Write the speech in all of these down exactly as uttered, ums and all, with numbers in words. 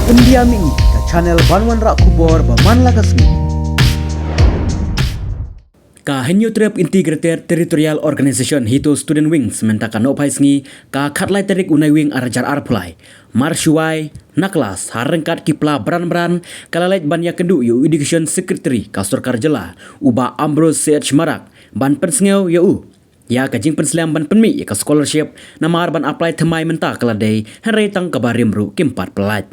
India Mini, ka channel ban wanrah khubor ba man la ka sngi. Ka Hynñiewtrep Integrated Territorial Organization HITO Student Wings mynta ka nohphai sngi ka khatlai tarik u Naiwieng arhajar arphew lai. Mar shuwai na klas ha ryngkat ki pla bran bran ka la leit ban ïakynduh ïa u Education Secretary ka sorkar jylla u Bah Ambrose C H Marak ban pynsngew ïa u ïa ka jingpynslem ban pynmih ïa ka scholarship namar ban apply thymmai mynta ka la dei hynrei tang kaba rim ruh kim pat pyllait.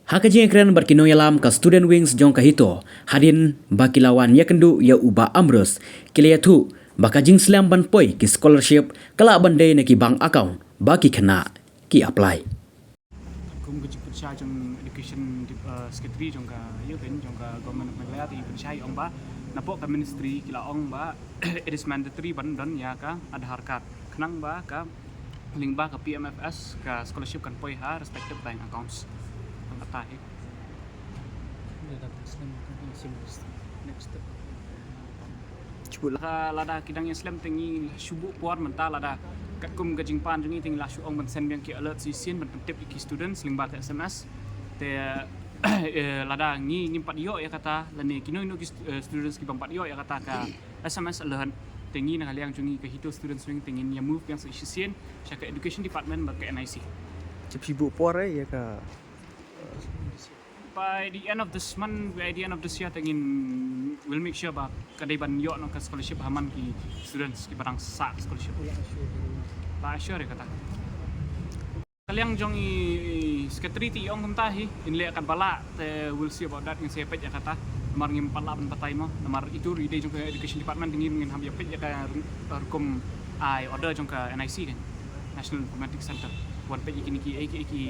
Ha ka jingïakren bad ki nongïalam ka Student Wings jong ka HITO hadien ba ki la wan ïakynduh ïa u Bah Ambrose ki la ïathuh ba ka jingslem ban poi ki scholarship ka lah ban dei na ki bank account ba ki khynnah ki apply. Kum ka jingpynshai jong Education Dep- uh, Secretary jong ka ïa pen jong ka Government of Meghalaya te i pynshai ong ba napoh ka ministry ki la ong ba it is mandatory ban don ïa ka Aadhaar card khnang ba ka lyngba ka P M F S ka scholarship kan poi ha respective bank accounts. Kata hi. Next step. Ka lada ki dang ïaslem te ngi shu buh por mynta lada katkum ka jingpan jong ngi te ngi la shu ong ban send biang ki alert shisien ban pyntip ïa ki students lyngba ka S M S. Te eh, lada ngi ngim pat ïoh ïa kata lane kino kino ki stu- eh, students ki bym pat ïoh ïa kata ka S M S alert te ngi na ka liang jong ngi ka HITO Students Wing te ngin ïa move biang sa shisien sha ka Education Department bad ka N I C. Te phi buh por eh ïa ka By the end of this month, by the end of this year, te ngin will make sure ba ka dei ban ïoh noh ka scholarship ha man ki students kiba dang sah scholarship. La assure ïa kata. Ka liang jong i secretary te i ong kumta hi, in leh katba lah te we'll see about that, ngin sa peit ïa kata. Namar ngim pat lah ban batai mo, namar itu ruh i dei jong ka education department te ngin ngin hap ïa peit ïa ka rukom ai order jong ka N I C kan. National Informatics Center. Wan peit ïa kine ki, eh, ki, ki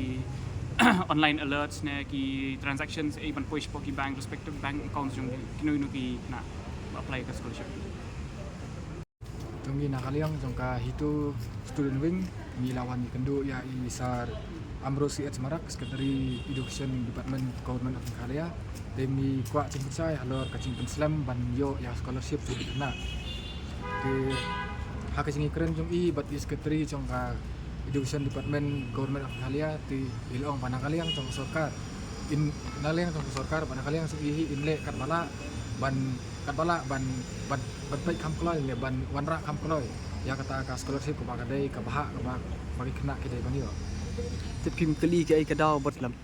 online alerts ne ki transactions, eh, ban poi shapoh ki bank, respective bank accounts jong kino kino ki khynnah ba apply ka scholarship. Te ngi na ka liang jong ka HITO Student Wing ngi la wan ïakynduh ïa i Sir Ambrose C H Marak, Secretary Education Department, Government of Meghalaya. Te ngi kwah jingpynshai halor ka jingpynslem ban ïoh ïa scholarship jong ki khynnah. Te ha ka jingïakren jong i bad i Secretary jong ka Education Department, Government of Meghalaya, te i la ong ba na ka liang jong ka sorkar, in na liang jong ka sorkar bad na ka liang jong i hi in leh katba lah ban, katba lah ban, ban, ban peit kham kloi ne ban wanrah kham kloi ïa kata ka scholarship kaba ka dei kaba hap kaba, ba ki khynnah ki dei ban ïoh. Tip kim kylli kaei ka daw bad lem.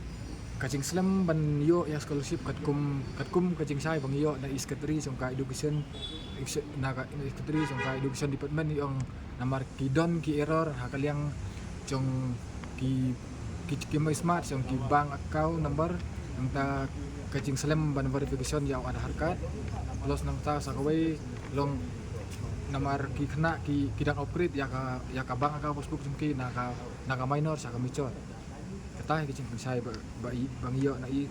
Ka jingslem ban ïoh ïa scholarship katkum, katkum ka jingshai ba ngi ïoh na i Secretary jong ka Education, na ka, na i Secretary jong ka Education Department i ong namar ki don ki error ha ka liang jong ki, ki, ki mismatch jong ki bank account number, nangta ka jingslem ban verification ïa u Aadhaar card, plus nangta sa kawei long namar ki khynnah ki, ki dang upgrade ïa ka, ïa ka bank account passbook jong ki na ka, na ka minor sha ka mature. Kata hi ka jingpynshai ba, ba i, ba ngi ïoh na i